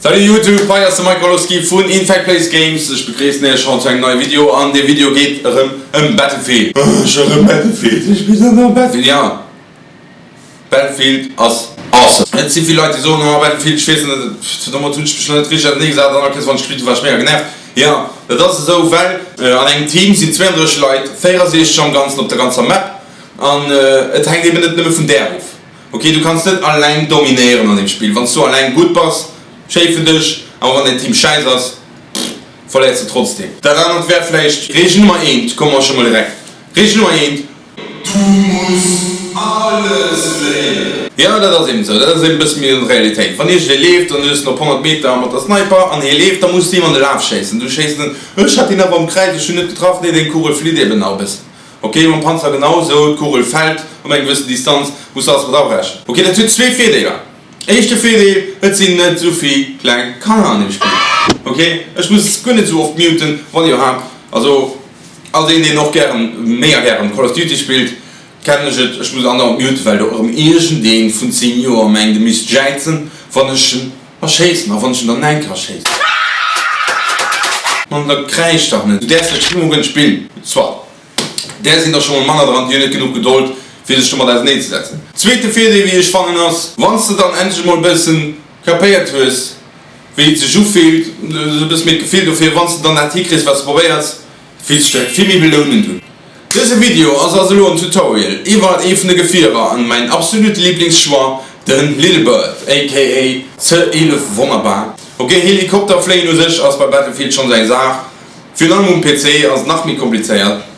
Salut YouTube, hei ass de Mike Orlowski vun Infect Plays Games. Ech begréissen iech haut zu engem neie Video an dee Video geet erëm ëm Battlefield. Ech erëm Battlefield, ech spillen dann nach Battlefield, ja Battlefield ass awesome. Et si vill Leit déi soen, oh Battlefield, ech weess net, domat hunn ech mech nach net richteg ausernee gesat an all Kéiers wann ech gespillt hunn war ech mega genervt. Jo, dat ass esou well an engem Team sinn 32 Leit, 64 am Ganzen op der ganzer Map an et hänkt eben net nëmme vun där of. Ok, du kanns net alleng dominéieren an deem Spill. Wanns du alleng gutt bass, schéi fir dech, awer wann däin Team schäiss ass, verléiers de trotzdem. Dat anert wär vläicht Reegel Nummer eent, komme mer scho mol direkt, Reegel Nummer eent, Du muss alles léieren. Jo, dat ass eben esou, dat ass eben e bësse méi an Realitéit. Wann iergendee leeft an du hues en op 100 Meter mat der Sniper an hie leeft, da muss du him an de Laf schéissen. Du schéiss net, ech hat hien awer am Kräiz, ech hunn net getraff, nee, deng Kugel flitt eben nach e bëssen. Ok, mam Panzer genau esou, d'Kugel fällt op eng gewëssen Distanz, muss de alles mat arechnen. Ok, dat huet zwee Virdeeler. Éischte Virdeel, et sinn net esou vill kleng Kanner an deem Spill. Ok, ech muss guer net esou oft muten, wann iwwerhaapt. Also als een deen och gären, méi a gären Call of Duty spillt, kennen ech et, ech muss andauernd muten, well do erëm iergendeen vun 10 Joer mengt e misst jäizen, wann ech en erschéissen. A wann ech en dann eng Kéier erschéissen. Mann, da kräisch dach net, du däerfs dat Spill mol guer net spillen. Soit. Där sinn der scho mol manner dran, déi hunn net genuch Gedold fir sech domat auserneen ze setzen. Zweete Virdeel wéi ech fannen ass, wann s de dann endlech emol e bëssen kapéiert hues wéi et sech ufillt, e bësse méi d'Gefill dofir, wann s de dann dat hikriss wat s de probéiers, fills dech direkt vill méi belounend un. Dëse Video ass also elo en Tutorial iwwert ee vun de Gefierer an mäin absolute Lieblingschoix, den Little Bird aka C11 Wonnerbar. Ok, Helikopter fléien u sech ass bei Battlefield schonns eng Saach, Virun allem um PC ass et nach méi komplizéiert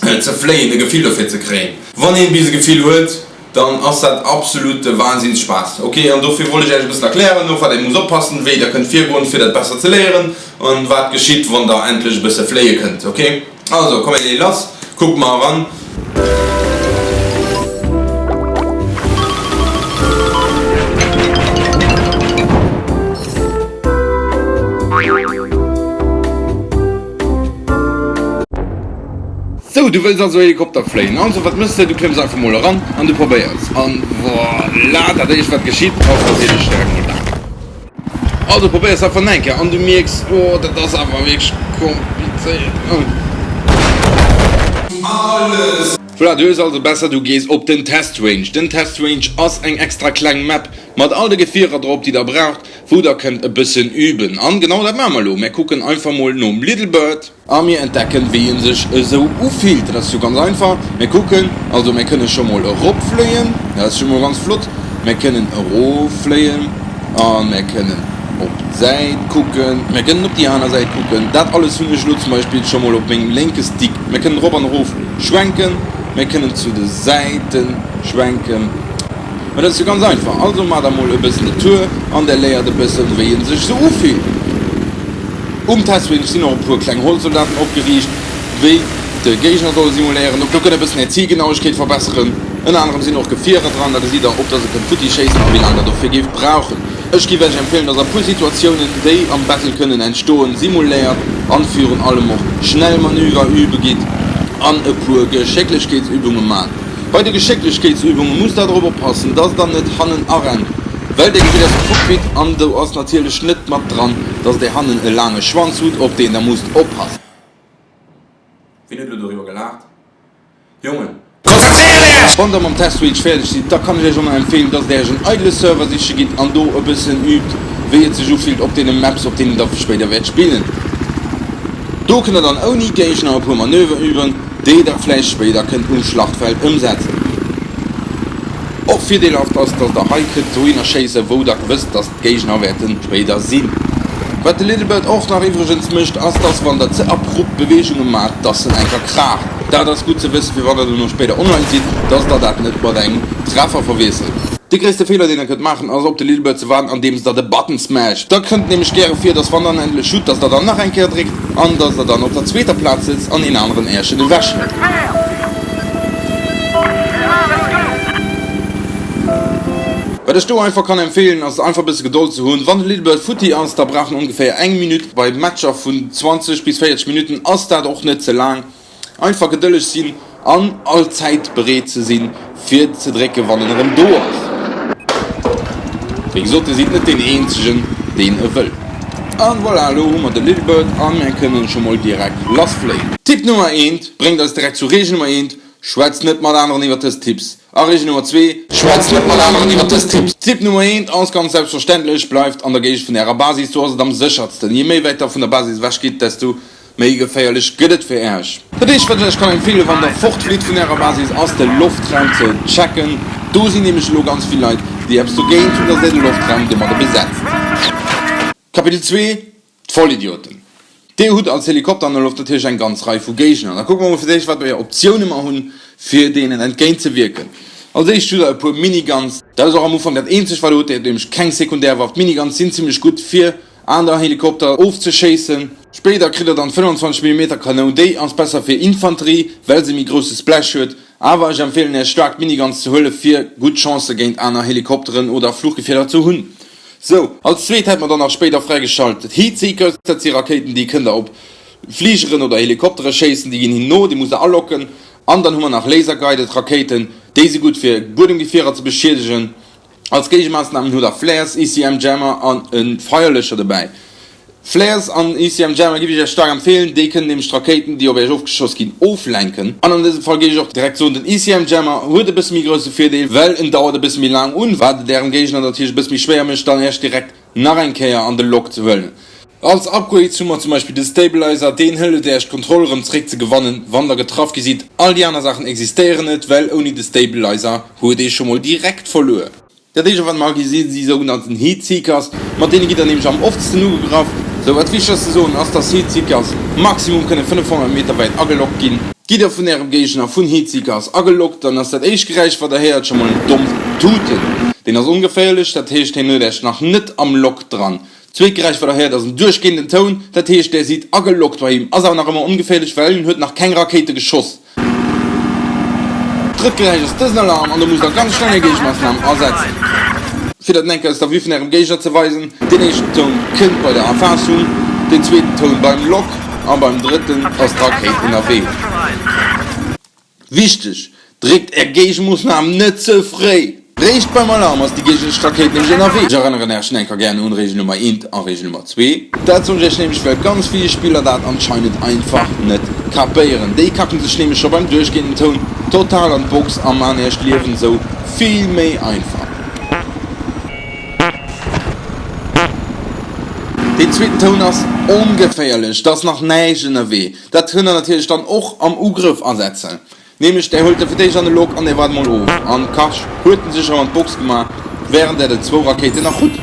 ze fléien, e Gefill dofir ze kréien. Wann een bis e Gefill huet, dann ass dat absolute Wahnsinnsspaß. Ok, an dofir wollt ech Äech e bëssen erklären, op wat ee muss oppassen, wéi der kënnt virgoen fir dat besser ze léieren an wat geschitt wann der endlech e bësse fléie kënnt. Ok, also komm mir leeë lass, kuckt mer eran. Sou, du wëlls also Helikopter fléien. Also, wat mëss de? Du klëmms einfach mol eran an du probéiers. An voilà, dat éischt wat geschitt ass natierlech direkt mol dat. Also probéiers einfach nach eng Kéier an du mierks, oh, dat ass awer wierklech komplizéiert. Voilà, du hues also besser du gees op den Test Range. Den Test Range ass eng extra kleng Map mat all de Gefierer drop déi der braucht, wou der kënnt e bëssen üben. An genau dat maache mer elo, mär kucken einfach mol nom Little Bird. A mir entdecken wéi en sech esou ufillt. Dat ass jo ganz einfach, mär kucken also, mär kënne scho mol eropfléien, dat ass scho mol ganz flott, mär kënnen eroffléien a mär kënnen op d'Säit kucken, mär kënnen op déi aner Säit kucken. Dat alles hunn ech elo zum Beispill scho mol op mengem lénke Stick. Mär kënnen erop an erof schwenken, mär kënnen zu de Säite schwenken. Mä dat ass jo ganz einfach. Also maacht emol e bëssen de Tour an der léiert e bëssen, wéi en sech sou ufillt. Um Testrange sinn och e puer kleng Holzsoldaten opgeriicht, déi de Géigner solle simuléieren. Och do kënnt e bëssen är Zilgenauegkeet verbesseren. Ënner anerem sinn och Gefierer dran, da gesitt der, ob der se kënnt futti schéissen a wéi laang der dofir géift brauchen. Ech giff Iech empfehlen, dass der e puer Situatiounen, déi am Battle kënnen entstoen, simuléiert an virun allem och schnell Manöver übe gitt an e puer Geschécklechkeetsübunge maacht. Bei de Geschécklechkeetsübunge musst der drop oppassen, dass der net hannen arennt, well der gesitt aus dem Cockpit an do ass natierlech net mat dran, dass der hannen e laange Schwanz hutt, op deen der musst oppassen. Wien huet elo doriwwer gelaacht? Jongen, konzentréiert Iech! Wann der mam Test Reach fäerdeg sidd, da kann ech Iech och nach empfehlen, dass der Iech en eidele Server siche gitt an do e bëssen übt, wéi et sech ufillt op deene Maps, op deenen der spéider wäert spillen. Do kënnt der dann ouni Géigner e puer Manöver üben, déi der vläicht spéider kënnt um Schlachtfeld ëmsetzen. Och virdeelhaft ass, dass der hei kënnt dohinner schéissen, wou der wësst, dass d'Géigner wäerte spéider sinn. Wat de Little Bird och nach iwwregens mécht, ass, dass wann der ze abrupt Beweegunge maacht, dass en enker kraacht. Dat ass gutt ze wëssen, fir wann der dono spéider online sidd, dass der dat net mat engem Treffer verwiesselt. De gréisste Feeler deen der kënnt maachen ass op de Little Bird ze waarden andeems der de Button smasht. Da kënnt nämlech gäre vir, dass wann der en endlech hutt, dass der dann nach eng Kéier dréckt an dass der dann op der zweeter Plaz sëtzt an een aneren Äerchen ewech hëlt. Wat ech do einfach kann empfehlen ass einfach bësse Gedold ze hunn. Wann de Little Bird futti ass, da brauch en ongeféier eng Minutt. Bei Matcher vun 20 bis 40 Minutten ass dat och net ze laang. Einfach gedëlleg sinn an all Zäit bereet ze sinn fir ze drécken wann en erëm do ass. Wéi gesot, dir sidd net deen eenzegen. deen e wëll. An voilà, elo hu mer de Little Bird an mär kënnen scho mol direkt lassfléien. Tipp Nummer eent bréngt eis direkt zu Reegel Nummer eent, Schwätzt net mat aneren iwwer dës Tipps. A Reegel Nummer zwee, Schwätzt net mat aneren iwwer dës Tipps. Tipp Nummer eent ass ganz selbstverständlech, Bleift an der Géigend vun ärer Basis, do ass et am séchertsten. Je méi wäit der vun der Basis ewech gitt, desto Méi geféierlech gëtt et fir Äech. Dat éischt wat ech Äech kann empfeelen wann der fortflitt vun ärer Basis ass de Loftraum ze checken. Do sinn nämlech elo ganz vill Leit déi eppes dogéint hunn dass där de Loftraum domadder besetzt. Kapitel 2, D'Vollidioten. Dir hutt als Helikopter an der Loft natierlech eng ganz Rei vu Géigner. Da kucke mer mol fir d'éischt wat fir Optioune mer hunn fir deenen entgéint ze wierken. Als éischt hutt der e puer Miniguns. Dat ass och am Ufank dat eenzegt wat der hutt. Dir hutt nämlech keng Sekundärwaff. D'Miniguns sinn zimmlech gutt fir aner Helikopter ofzeschéissen. Spéider kritt der dann 25 Millimeter Kanoun, déi ass besser fir Infanterie, well se méi grousse Splash huet, awer ech empfeelen iech staark d'Miniguns ze huele fir gutt Chancë géint aner Helikopteren oder Fluchgefierer ze hunn. Sou, als zweet hätt mer dann nach spéider fräigeschalt d'Heatseekers, dat si Rakéiten déi kënnt der op Fligeren oder Helikoptere schéissen, déi ginn hinnen no, déi musst der alocken. An dann hu mer nach Laser-guided Rakéiten, déi si gutt fir Buedemgefierer ze beschiedegen. Als Géigemaassnamen hutt der Flares, ECM Jammer an e Feierlöscher dobäi. Flares an ECM Jammer giff ech iech staark empfehlen, déi kënnen nämlech d'Rakéiten déi op iech ofgeschoss ginn oflenken. An an dësem Fall géif ech och direkt soen, den ECM Jammer huet e bësse méi grousse Virdeel, well en dauert e bësse méi laang un, wat et ärem Géigner natierlech e bësse méi schwéier mécht dann iech direkt nach eng Kéier an de Lock ze huelen. Als Upgrades hu mer zum Beispill de Stabilizer, deen hëlleft Äech d'Kontroll erëm zréck ze gewannen, wann der getraff gi sidd. All déi aner Saachen existéieren net, well ouni de Stabilizer huet ee scho mol direkt verluer. Dat éischt wat mer gi sinn, si sougenannten Heatseekers, mat deene gitt der nämlech am oftsten ugegraff. Sou, wat wichteg ass ze soen ass, dass Heatseekers maximum kënne 500 Meter wäit agelockt ginn. Gitt der vun ärem Géigner vun Heatseekers agelockt, dann ass dat éischt Geräisch wat der héiert scho mol en dommt Tuten. Deen ass ongeféierlech, dat heescht hien huet äech nach net am Lock dran. Zweet Geräisch wat der héiert ass en duerchgehenden Toun, dat heescht där sidd agelockt bei him, ass awer nach ëmmer ongeféierlech well en huet nach keng Rakéite geschoss. Drëtt Geräisch ass dësen Alarm an do musst der ganz schnell är Géigemaassnam asetzen. Fir dat enker aus der Vue vun ärem Géigner ze weisen, deen éischten Toun kënnt bei der Erfaassung, deen zweeten Toun beim Lock a beim drëtten ass d'Rakéit ënnerwee. Wichteg, Dréckt är Géigemoossnam net ze fréi! Réischt beim Alarm ass déi géigneresch Rakéit nämlech ënnerwee. Ech erënneren Äech enker gären un Reegel Nummer eent a Reegel Nummer zwee. Dat soen ech Äech nämlech well ganz vill Spiller dat anscheinend einfach net kapéieren. Déi kacken sech nämlech scho beim duerchgehenden Toun total an d'Box a man Äech d'Liewen esou vill méi einfach. Deen zweeten Toun ass ongeféierlech, et ass nach näischt ënnerwee. Dat kënnt der natierlech dann och am Ugrëff asetzen. Nämlech där huelt e fir d'éischt an de Lok an där waart mol of. An Karsch huet en sech erëm an d'Box gemaach, während der de zwou Rakéiten nach hutt.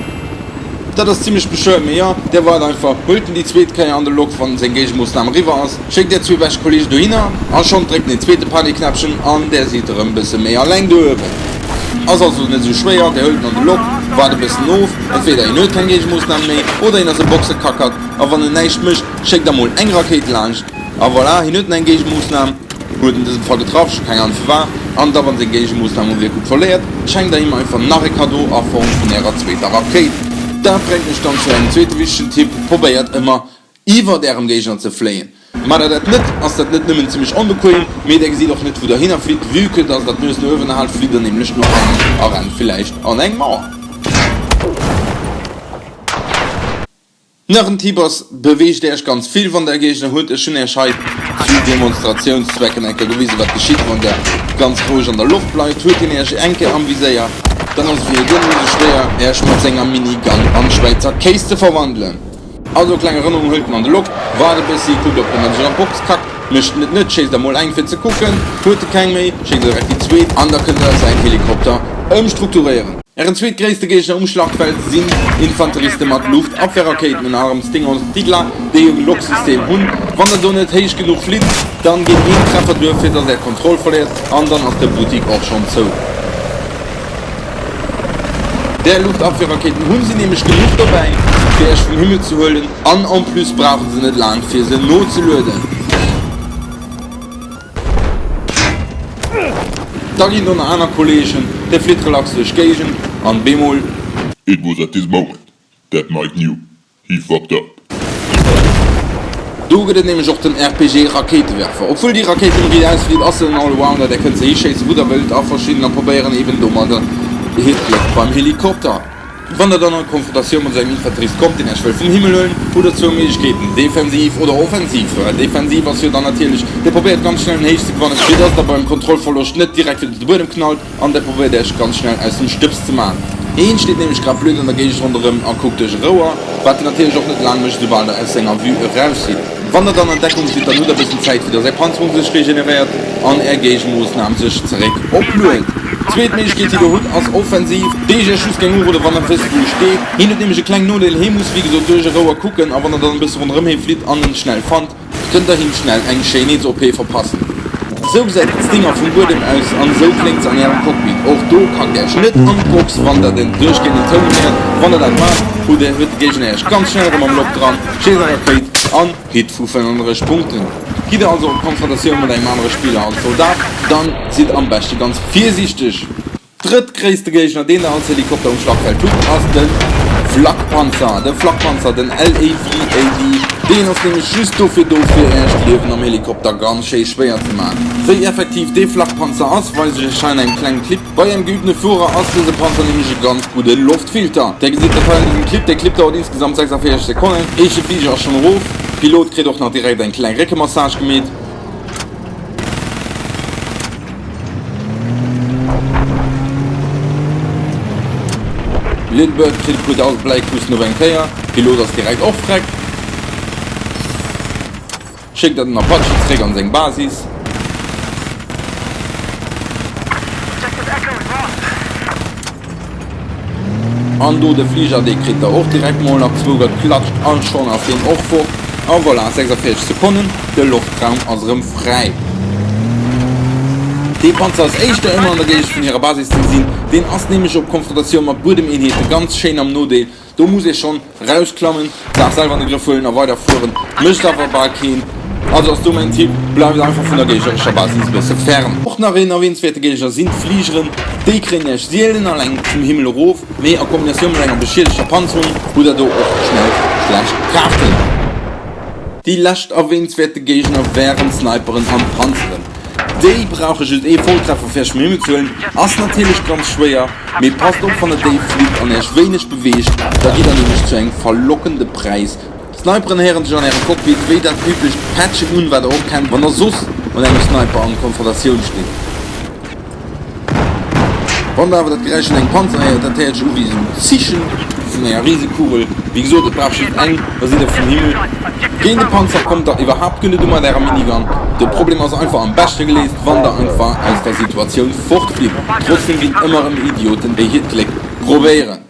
Dat ass zimlech bescheuert, mee jo, där waart einfach, huelt en déi zweet Kéier an de Lok, wann seng Géigemoossnam eriwwer ass, schéckt är zwee bescht Kollegen dohinner a schonn dréckt en den zweete Panikknäppchen an där sidd erëm bësse méi alleng do uewen. Ass also net esou schwéier, där huelt en an de Lok, waart e bëssen of, entweder een huet keng Géigemoossnam méi oder een ass e Boxekackert a wann en näischt mécht, Schéckt da mol eng Rakéit laanscht a voilà, hien huet eng Géigemoossnam, huet an dësem Fall getraff, ech hu keng Ahnung firwat, an da wann seng Géigemoossnam u Wierkung verléiert, schenkt der him einfach nach e Cadeau a Form vun ärer zweeter Rakéit. Dat bréngt mech dann zu engem zweete wichtegen Tipp, Probéiert ëmmer iwwert ärem Géigner ze fléien. Maacht der dat net, ass dat net nëmmen zimmlech onbequem, mee der gesitt och net wou der hinner flitt, vue que dass der d'Nues no uewen haalt, flitt der nämlech no hannen a rennt villäicht an eng Mauer. Nach en Tipp ass, Beweegt Äech ganz vill wann der e Géigner hutt. Ech hunn Äech hei zu Demonstratiounszwecken eng Kéier gewisen wat geschitt wann der ganz roueg an der Loft bleift. Huet hien Äech eng Kéier am Viséier, dann ass et fir hie guer net méi sou schwéier Äech mat senger Minigun an Schwäizer Kéis ze verwandelen. Also kleng Erënnerung, huelt en an de Lock, waart e bëssi, kuckt ob en sech an d'Box kackt. Mécht en et net, schéisst der mol eng fir ze kucken. Huet e keng méi, schéckt der direkt déi zweet an da kënnt der säin Helikopter ëmstrukturéieren. Ären zweetgréisste Géigner um Schlachtfeld sinn Infanteriste mat Luftabwehrrakéiten, ënner anerem Stinger und Igla, déi e Locksystem hunn. Wann der do net héich genuch flitt, dann geet een Treffer duer fir dass är d'Kontroll verléiert an dann ass de Buttik och schonn zou. Där Luftabwehrrakéiten hunn si nämlech genuch dobäi fir iech vum Himmel ze huelen an en plus brauchen se net laang fir se nozelueden. Da ginn do nach aner Kollegen, dee flitt relax duerch d'Géigend an bemol. It was at this moment that Mike knew he fucked up. Do gëtt et nämlech och den RPG Rakéitewerfer. Obwuel déi Rakéit nëmme riit ausflitt, ass se en Allrounder, där kënnt se hischéissen wou der wëllt a verschiddener probéieren eben domadder hiert Gléck beim Helikopter. Wann der dann an Konfrontatioun mat esou engem Infanterist kommt, deen Iech wëll vum Himmel huelen, hutt der zwou Méiglechkeeten, defensiv oder offensiv. Defensiv ass jo dann natierlech, Dir probéiert ganz schnell un Héicht ze gewannen, fir dass der beim Kontrollverloscht net direkt widder de Buedem knallt, an der probéiert Iech ganz schnell aus dem Stëbs ze maachen. Een steet nämlech grad blöd an der Géigend ronderëm a kuckt duerch e Rouer, wat en natierlech och net laang mécht, esoubal der aus senger Vue eraus sidd. Wann der dann an Deckung sidd, dann hutt der bëssen Zäit fir dass är Panzerung sech regeneréiert an är Géigemoossnam sech zeréck opluet. Zweet Méiglechkeet déi der hutt ass offensiv. Déi ech iech just géing uroden wann der wësst wou e steet. Hien huet nämlech e kleng Nodeel, hee muss wéi gesot duerch e Rouer kucken a wann der dann e bësse ronderëm hee flitt an en schnell fannt, kënnt der him schnell eng schéin OP verpassen. Esou gesäit d'Stinger vum Buedem aus an esou kléngt se an ärem Cockpit. Och do kackt äech net an d'Box wann der den duerchgehenden Toun héiert. Wann der dat maacht, hutt huet de Géigner äech ganz schnell erëm am Loch dran. Schéisst eng Rakéit an Hit vu 35 Punkten. Gitt der also op Konfrontatioun mat engem anere Spiller als Soldat, dann sidd am beschte ganz virsiichteg. Drëttgréisste Géigner, deen der als Helikopter um Schlachtfeld hutt, ass de Flakpanzer. De Flakpanzer, den LAVAD, deen ass nämlech just dofir do, fir Äech d'Liewen am Helikopter ganz schéi schwéier ze maachen. Wéi effektiv dee Flakpanzer ass, weise ech Iech hei an engem klengen Clip. Bei engem geübtene Fuerer ass dëse Panzer nämlech e ganz gudde Loftfilter. Där gesitt dat hei an dësem Clip. De Clip dauert insgesamt 46 Sekonnen. Éischte Fliger ass schonn erof. Pilot kritt och nach direkt eng kleng Réckemassage gemeet. Little Bird kritt e puer dausend Bläikussen op eng Kéier. Pilot ass direkt och freck. Schéckt der den Apache zréck an seng Basis. An do de Fliger, dee kritt der och direkt mol nach zwou geklatscht an schonn ass deen och fort. A voilà, 46 Sekonnen, de Loftraum ass erëm fräi. Dee Panzer ass éischter ëmmer an der Géigend vun hirer Basis ze gesinn. Deen ass nämlech op Konfrontatioun mat Buedemeenheete ganz schéin am Nodeel. Do muss ee schonn rausklammen, d'Saach selwer an de Grëff huelen a weider fueren. Mécht awer bal keen. Also ass do mäin Tipp, bleift einfach vun der géignerescher Basis e bësse fern. Och nach een erwähnswäerte Géigner sinn d'Fligeren. Déi kréien iech sielen alleng vum Himmel erof, mee a Kombinatioun mat enger beschiedegter Panzerung hutt der do och schnell schlecht Kaarten. Déi lescht erwähnswäerte Géigner wären d'Sniperen an d'Panzeren. Déi brauche just ee Volltreffer fir iech vum Himmel ze huelen, ass natierlech ganz schwéier, mee passt op wann der déif flitt an iech wéineg beweegt, da gitt der nämlech zu engem verlockende Präis. D'Sniperen héieren sech an ärem Cockpit wéi dat üblecht Pätschen un, wat der och kennt wann der soss mat engem Sniper an Konfrontatioun steet. Wann der awer dat Geräisch vun engem Panzer héiert, dat héiert sech u wéi esou Zischen vun enger Risekugel. Wéi gesot, et brauch just eng, da sidd der vum Himmel. Géint e Panzer kommt der iwwerhaapt guer net u mat ärer Minigun. De Problem ass einfach am beschte geléist, wann der einfach aus der Situatioun fortflitt. Trotzdem ginn et ëmmer erëm Idioten, déi hiert Gléck probéieren.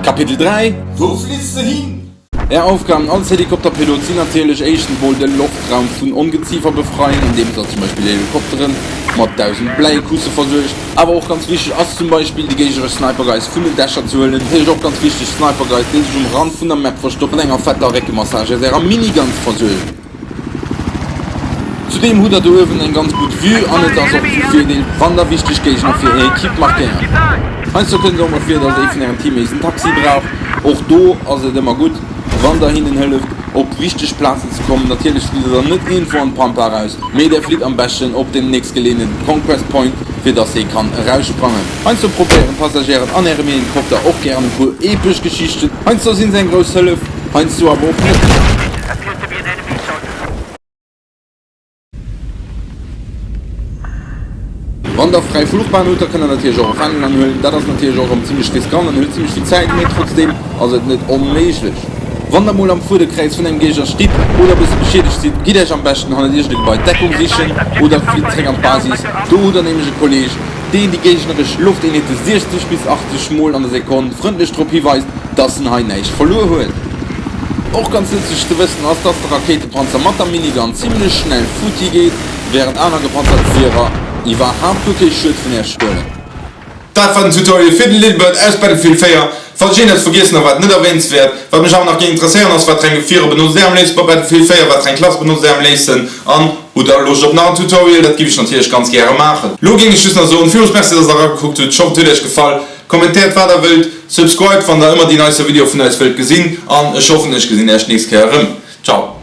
Kapitel 3, Wou fliss de hin? Är Aufgaben als Helikopterpilot sinn natierlech éischtens mol de Loftraum vun Ongeziefer befreien, andeems der zum Beispill Helikopteren mat 1000 Bläikusse versuergt. Awer och ganz wichteg ass zum Beispill déi géigneresch Sniper Guys vun den Dächer ze huelen. Natierlech och ganz wichteg Sniper Guys déi sech um Rand vun der Map verstoppen, mat enger fetter Réckemassage aus ärer Minigun ze versuergen. Zudeem hutt der do uewen eng ganz gutt Vue an et ass och vu Virdeel wann der wichteg Géigner fir är Equipe markéiert. Heiansdo kënnt et och mol vir dass ee vun ärem Teammates en Taxi brauch. Och do ass et ëmmer gutt wann der hinnen hëlleft op wichteg Plazen ze kommen. Natierlech flitt der dann net iergendwou an d'Pampa eraus, mee der flitt am beschten op den nächstgeleeënen Conquest Point fir dass hee kann eraussprangen. Heiansdo probéieren d'Passagéieren an ärem Helikopter och gären e puer epesch Geschichten. Heiansdo sinn se eng grouss Hëllef, heiansdo awer och net. Wann der fräi Fluchbahn hutt, da kënnt der natierlech och e Fändel anhuelen. Dat ass natierlech och erëm zimmlech riskant an huelt zimmlech vill Zäit, mee trotzdeem ass et net onméiglech. Wann der mol am Fuederkräiz vun engem Géigner stitt oder e bësse beschiedegt sidd, gitt Iech am beschten hannert iergend e Gebai Deckung sichen oder flitt zréck an d'Basis. Do hutt der nämlech e Kolleeg, deen déi géigneresch Lofteenheete 60 bis 80 mol an der Sekonn frëndlech drop hiweist, dass en hei näischt verluer huet. Och ganz nëtzlech ze wëssen ass, dass de Rakéitepanzer mat der Minigun zimlech schnell futti geet, während aner gepanzert Gefierer iwwerhaapt guer kee Schued vun Iech huelen. Dat war den Tutorial fir den Little Bird aus Battlefield 4. Falls ech iergendeppes vergiessen hu wat net erwähnenswäert, wat mech awer nach géing interesséieren ass, wat fir eng Gefierer benotzt Är am léifsten bei Battlefield 4, wat fir eng Klass benotzt Är am léifsten an. Hutt der Loscht op nach en Tutorial? Dat giff ech natierlech ganz gäre maachen. Lo géing ech just nach soen, villmools Merci dass der eragekuckt hutt, ech hoffen et huet iech gefall. Kommentéiert wat der wëllt, subscribed wann der ëmmer déi neiste Videoe vun eis wëllt gesinn an ech hoffen ech gesinn iech d'nächst Kéier erëm. Ciao.